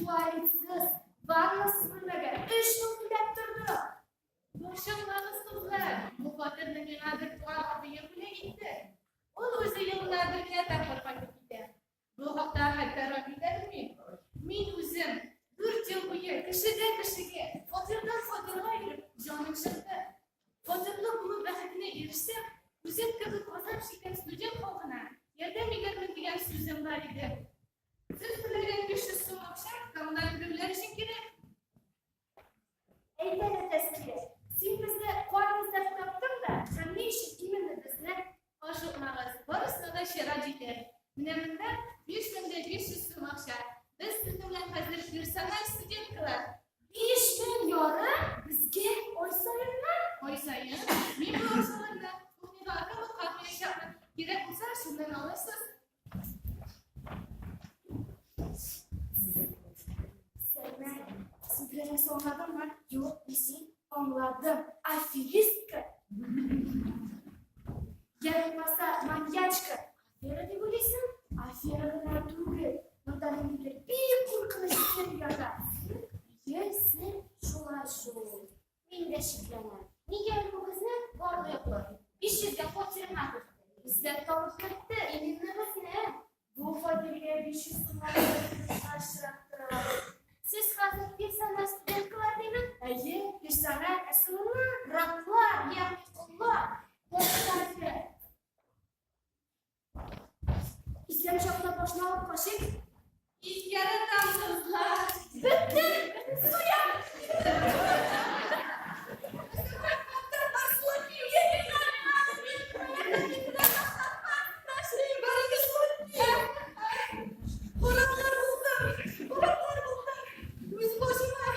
Туалетсыз, ваннасыз бүлмәгә 3000 түләп тордык. Борчылмагыз, кызлар, бу фатирны миңа бер туган абыем бүләк итте. Ул үзе елына бер генә тапкыр кайтып китә. Бу хакта хәтта Рамил дә белми. Мин үзем дүрт ел буе кешедән кешегә, фатирдан фатирга йөреп, җаным чыкты. Фатирлы булу бәхетенә ирешсәм, үзем кебек газап чиккән студент халкына ярдәм итәрмен дигән сүзем бар иде. Сез түләгән 500 сум акча коммуналь түләүләр өчен кирәк. Әйт әле, Тәскирә, син безне каян эзләп таптың да һәм ни өчен именно безне? Ашыкмагыз, барысына да чират җитәр. Менә монда 5500 сум акча. Без сезнең белән хәзер персональ студенткалар. 5500 безгә ай саенмы? Ай саен. Мин бу акчаларны кухняда комодка куячакмын. Кирәк булса, шуннан алырсыз. Сәлмә, син берәр нәрсә аңладыңмы? Юк, мин син аңладым. Аферистка. Я булмаса маньячка. Афера дип уйлыйсың? Афера гына түгел. Монда ниндидер бик куркыныч сер ята. Әйе, сер шулай шул. Мин дә шикләнәм. Нигә әле бу безне барлы-юклы 500 гә фатирына кертте? Эзләп табып кертте, именно безне. Бу фатирга 500 сумга очраттыра. Сез хәзер персональ студенткалар димме? Әйе, персональ, ә соңыннан раблар, ягъни коллар. Башка Исән чакта башны алып качыйк. Ит яратам, кызлар. Бетте! Суям! Кораблар булдым! Кораблар булдым! Үз башыма!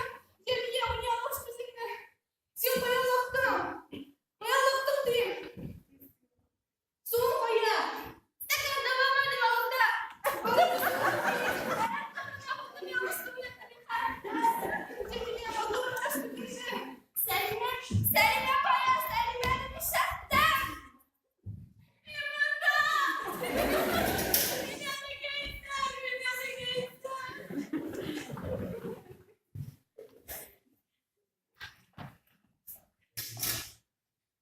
Җәмилә уйный алмас үзеңне! Син кая олактың? Кая олактың дим! Суың кая? Стаканда бармадым авызда. Сәлимә, Сәлимә кая? Сәлимәне нишләттең? Мин монда! Мине нигә иттең? Мине нигә иттең?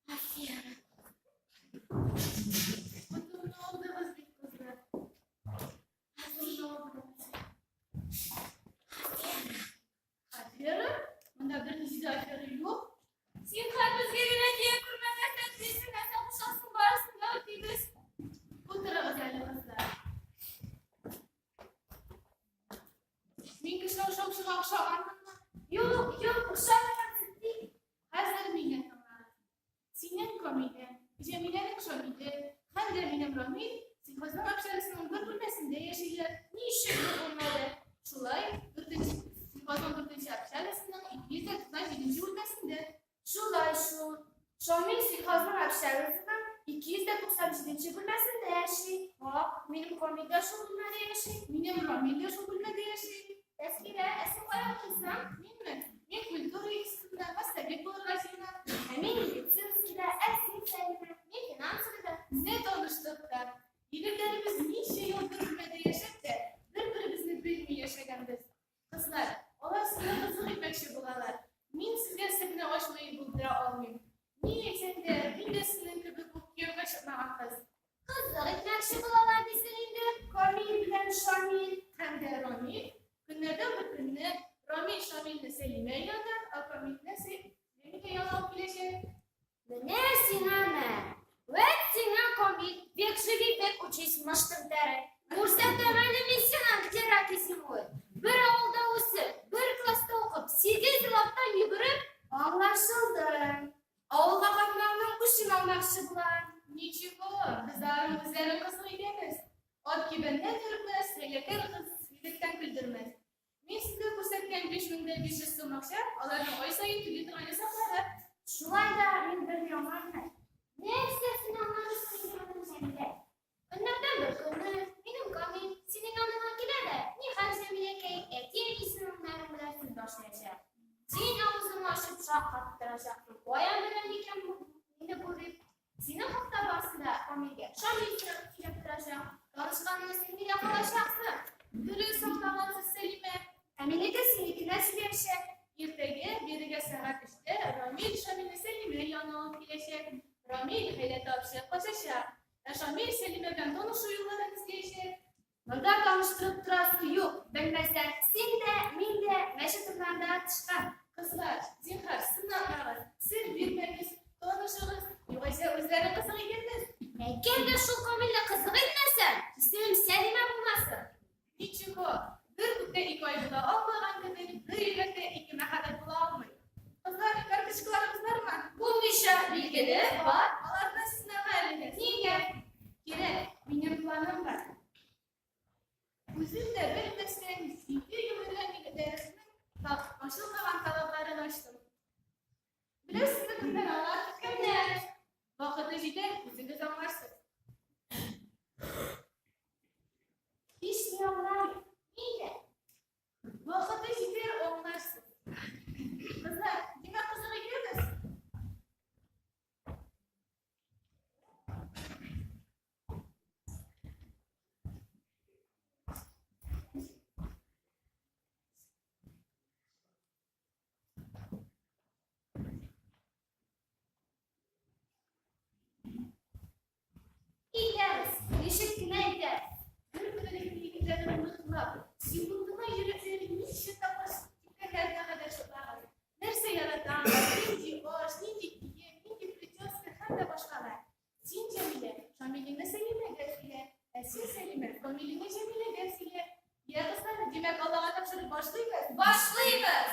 Афера. Котымны алдыгыз бит, кызлар. Котымны алдыгыз. Афера? Монда бернинди дә афера юк. Син хәр безгә генә тия күрмә, нәрсә телисең, нәрсә кушасың, барысын да үтибез. Утырыгыз әле, кызлар. Мин кеше ашаучыга охшаганмынмы? Юк, юк, охшамагансың, тик. Хәзер мине тыңлагыз. Синең Камиләң, Җәмиләнең Шамиле һәм дә минем Рамил сельхозның общагасының бер бүлмәсендә яшиләр. Ничек бер бүлмәдә? Шулай, дүртенче, сельхозның дүртенче общагасының 297 бүлмәсендә. Шулай шул. Шамил сельхозның общагасының 297 бүлмәсендә яши. Хак, минем Камил дә шул бүлмәдә яши. Минем Рамил дә шул бүлмәдә яши. Тәскирә, ә син кая укыйсың? Минме? Мин культура институтында поссовет булырга җыенам. Ә мин медицинскийда, ә син, Сәлимә? Мин финансовыйда. Менә таныштык та. Егетләребез ничә ел бер бүлмәдә яшәп тә, бер-беребезне белми яшәгәнбез. Кызлар, алар сезне кызык итмәкче булалар. Мин сезгә серне ачмый булдыра алмыйм. Ни әйтсәң дә, мин дә сезнең кебек үк кияүгә чыкмаган кыз. Кызык итмәкче булалар дисең инде. Камил белән Шамил. Һәм дә Рамил. Көннәрдән бер көнне Рамил Шамилне Сәлимә янына, ә Камилне Сәлимә янына алып киләчәк. Менә сиңа мә! Вәт сиңа Камил, век живи, век учись, мыштым тәре. Күрсәтәм әле мин сиңа, где раки зимуют. Бер авылда үсеп, бер класста укып, сигез ел арттан йөгереп, Аңлашылды. Авылга кайтмауның үчен алмакчы була. Ничего, без аларның үзләрен кызык итәбез. Ат кибәннән өрекмәс, хәйләкәр кыз егеттән көлдермәс. Мин сезгә күрсәткән 5500 сум акча аларның ай саен түли торган хисаплары. Шулай да мин берни аңламыйм. Нәрсәсен аңламыйсың инде моның, Җәмилә? Көннәрдән бер көнне минем Камил синең яныңа килә дә, нихәл, Җәмиләкәй, әти-әнисенең белән сүз башлаячак. Син авызыңны ачып шаккаттырачаксың. Каян белә микән бу мине бу дип. Синең хакта барысы да Камилгә Шамил сөйләп торачак. Танышканыңны син миңа калачаксың. Дөрес аңлагансыз, Сәлимә. Ә минем Рамил хәйлә табышып качачак. Ә Шамил Сәлимә белән танышу юлларын эзләячәк. Монда таныштырып торасы юк, белмәсәң, син дә, мин дә мәче тырнагында тычкан. Кызлар, зинһар, сынатмагыз, сер бирмәгез, танышыгыз, югыйсә үзләре кызык икәнсез. Әгәр дә шул Камилне кызык итмәсәм, исемем Сәлимә булмасын. Ничего, бер күктә ике ай була алмаган кебек, бер йөрәктә ике мәхәббәт була алмый. Кызлар, карточкаларыгыз бармы? Булмыйча, билгеле, бар. Аларны сынарга элегез. Нигә? Кирәк, минем планым бар. Үзем дә белмәстән, җиде ел йөргән егетләребезнең ачылмаган талантларын ачтым. Беләсезме кемнәр алар? Кемнәр? Вакыты җитәр, үзегез аңларсыз. Һич ни аңламыйм. Нигә? Вакыты җитәр, аңларсыз. Кызлар, димәк, кызык икәнбез. Итәбез, ничек кенә итәбез. Бер көнлек егетләрне ныклап, секундына йөрәкләре ничә тапкыр типкәннәренә кадәр шутлагыз. Нәрсә яратам, нинди аш, нинди кием, нинди прическа һәм дә башкалар. Син, Җәмилә, Шамилеңне Сәлимәгә сөйлә, ә син, Сәлимә, Камилеңне Җәмиләгә сөйлә. Йә, кызлар, димәк, Аллага тапшырып башлыйбыз? Башлыйбыз!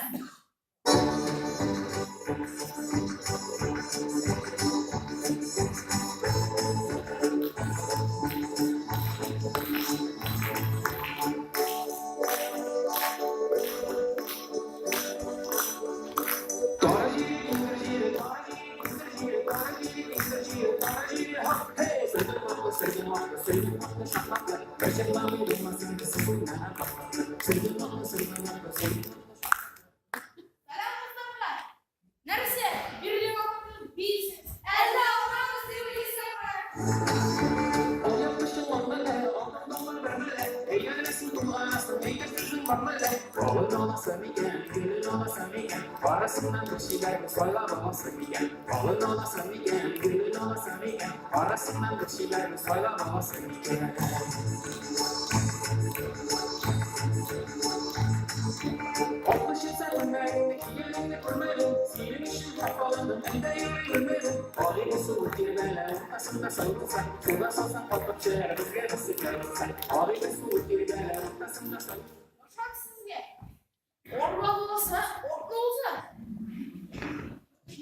Сәлам, кызлар! Нәрсә? Бирелгән вакытны бийсез. Әллә алганбыз дип уйлыйсыңмы? Arasından bir şeyler saylap alasın икән. Алтмыш күрмәдем, кигәнеңне күрмәдем, синең өчен хафаландым, әйдә йөри белмәдем. Агыйны суы тирбәлә, уртасында салынса, суда салсаң катып төшәр, безгә насыйп язса. Агыйны суы тирбәлә, уртасында салынса. Ошам сезгә. Орла булса, орла булса.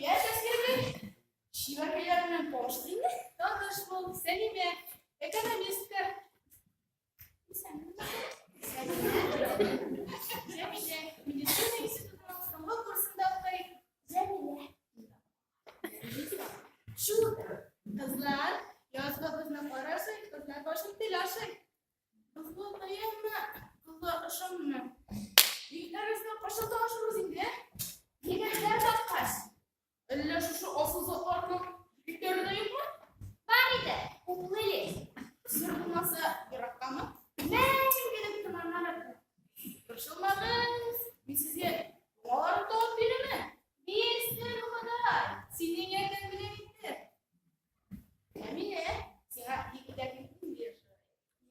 Яшь әскәрбек, чибәркәйләр белән таныштыр инде. Таныш бул, Сәлимә, экономистка. Сәлимә. Җәмилә, медицина институтының соңгы курсында укый. Җәмилә. Чудо. Кызлар, язгы кызны карашый, кызлар башын тел ашый. Кызлы кыенмы, кызлы ышынмы? Егетләр арасында кайчан танышырбыз инде? Егетләр тапкач. Әллә шушы асыл затларның егетләре дә юкмы? Бар иде, уплыли. Сер булмаса, ерактамы? Мәңгелек томаннар артты. Борчылмагыз, мин сезгә яңаларын табып бирермен. Бирсен Ходай. Синең ярдәм белән инде. Әминә, сиңа егетләрнең нинди ошый?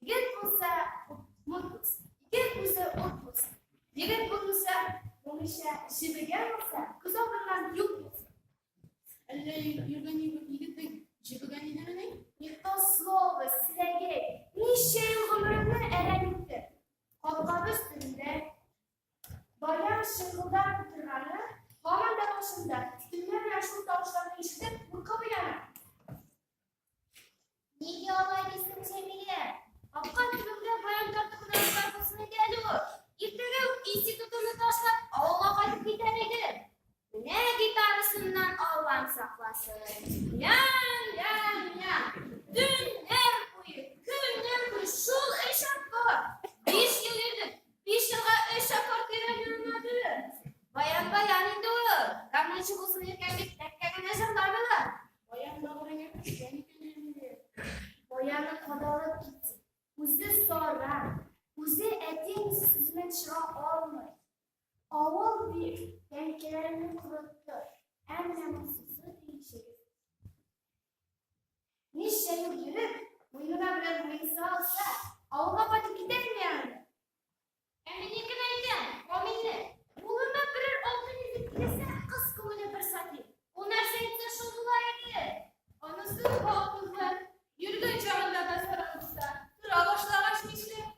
Егет булса, мут булсын. Егет үзе ут булсын. Егет булмаса, булмыйча җебегән булса, күз алдыннан юк булсын. Әллә йөргән егетнең җебегән идемени? Не то слово, селәгәй. Ничә ел гомеремне әрәм итте. Капкабыз төбендә баян шыңгылдап утырганы һаман да башымда. Төнлә белән шул тавышларны ишетеп, куркып уянам. Нигә алай дисең, Җәмилә? Капка төбеңдә баян тартып утыручылар булсын иде әле ул. Иртәгә үк институтымны ташлап, авылга кайтып китәр идем. Менә гитарасыннан Аллам сакласын. Лян, лян, лян. Төннәр буе, көннәр буе шул өч аккорд. 5 ел йөрдек. 5 елга өч аккорд өйрәнә алмады. Баян баян инде ул. Гармунчы булсын икән дип тәккә генә җырламыйлар. Баян бәгыреңә төшкән икән, Җәмилә. Баяны кадалып китте. Үзе саран, үзе әти-әнисе сүзеннән чыга алмый. Авыл бир, тәңкәләрне корытты. Ә менә монысы төенчегез. Берничә ел йөреп, муенына берәр муенса алса, авылга кайтып китәрме әле? Ә мин никен әйтәм, Рамилне. Кулына берәр алтын йөзек килсә, кыз күңеле бер сатин. Ул нәрсә әйтсә, шул була инде. Анысы хак, кызлар. Йөргән чагында да саран булса, тора башлагач нишләп?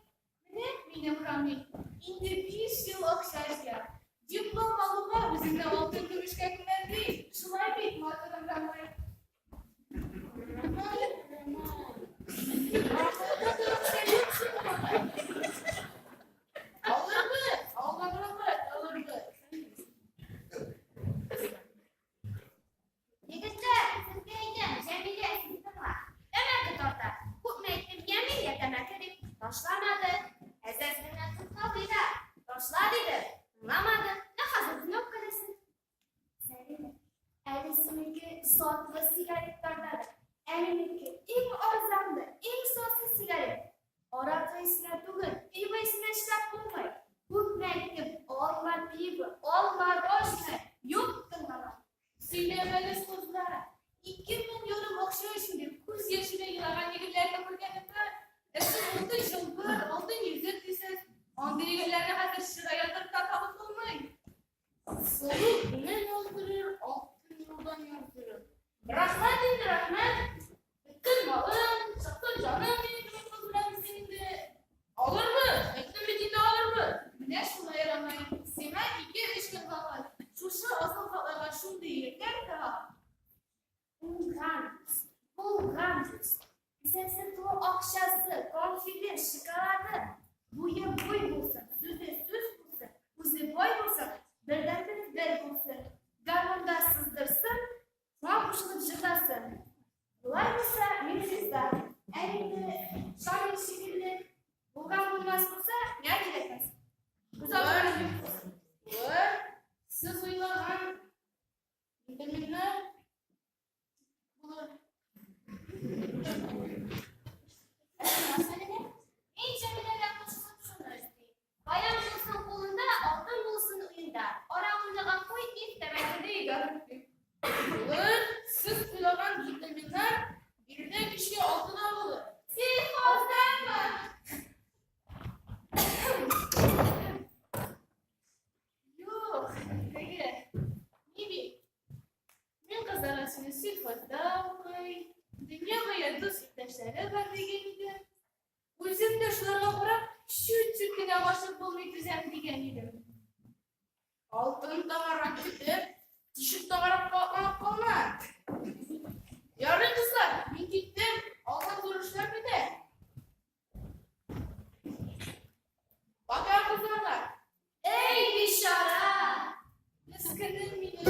Менә минем Рамил инде 5 ел акча җыя. Диплом алуга үзеңне алтын көмешкә күмәм ди. Шулай бит, матурым Рамил. Рамил, Рамил. Акылда торып сәлим син. Алырбыз, алырбыз, алырбыз. Егетләр, сезгә әйтәм, Җәмилә, син тыңла. Тәмәке тарта. Күпме әйттем, я мин, я тәмәке дип. Ташламады. Әзәз генә тукталды да. Ташла диде. Тыңламады. Ә хәзер кнопка дисен. Сәлимә, әле синеке затлы сигаретларда да. Ә минеке иң арзанлы, иң затлы сигарет. Аракы исенә түгел, пиво исенә чыдап булмый. Күпме әйттем, алма пиво, алма рожное. Юк, тыңлама. Сөйләмәгез, кызлар. 2,5 мең акча өчен дип күз яшенә елаган егетләрне күргәнем бар. Ә сез алтын чылбыр, алтын йөзек дисез. Андый егетләрне хәзер чыра ятырып та табып булмый. Сылу күңел яздырыр, алтын юлдан яздырыр. Рәхмәт инде, рәхмәт. Бөтен малым, чыкты җаным минем кебек кыз белән дисең инде. Алырбыз, әйттем бит инде алырбыз. Менә шулай, Рамай, сиңа ике-өч көн вакыт. Шушы асыл хатларга шундый егетләр таба. Уңган, булган дус. Кесәсе тулы акчасы, конфеты, шоколады. Буе буй булсын, сүзе сүз булсын, үзе бай булсын, бердәнбер бер булсын. Гармунда сыздырсын, шуңа кушылып җырласын. Болай булса, мин риза. Ә инде Шамил шикелле булган булмас булса, миңа кирәкмәс. Булыр, булыр. Сез уйлаган витаминнар булыр. Мин Җәмиләгә кушылып шуны өстим. Баян булсын кулында, алтын булсын уенда. Арак уйнаган куй, ит тәмәке ди. Булыр, сез уйлаган витаминнар биредә кичке 6-да булыр. Сельхоздамы? Юк, теге, ни бит. Мин кызларга сине сельхозда укый, дөнья буе дус иптәшләре бар дигән идем. Үзем дә шуларга карап, чүт-чүт кенә гашыйк булмый түзәм дигән идем. Алтын тагарак көтеп, тишек тагаракка атланып калма. Ярый, кызлар, мин киттем. Алда зур эшләр көтә. Пока, кызлар. Эй, бичара! Мескенем минем.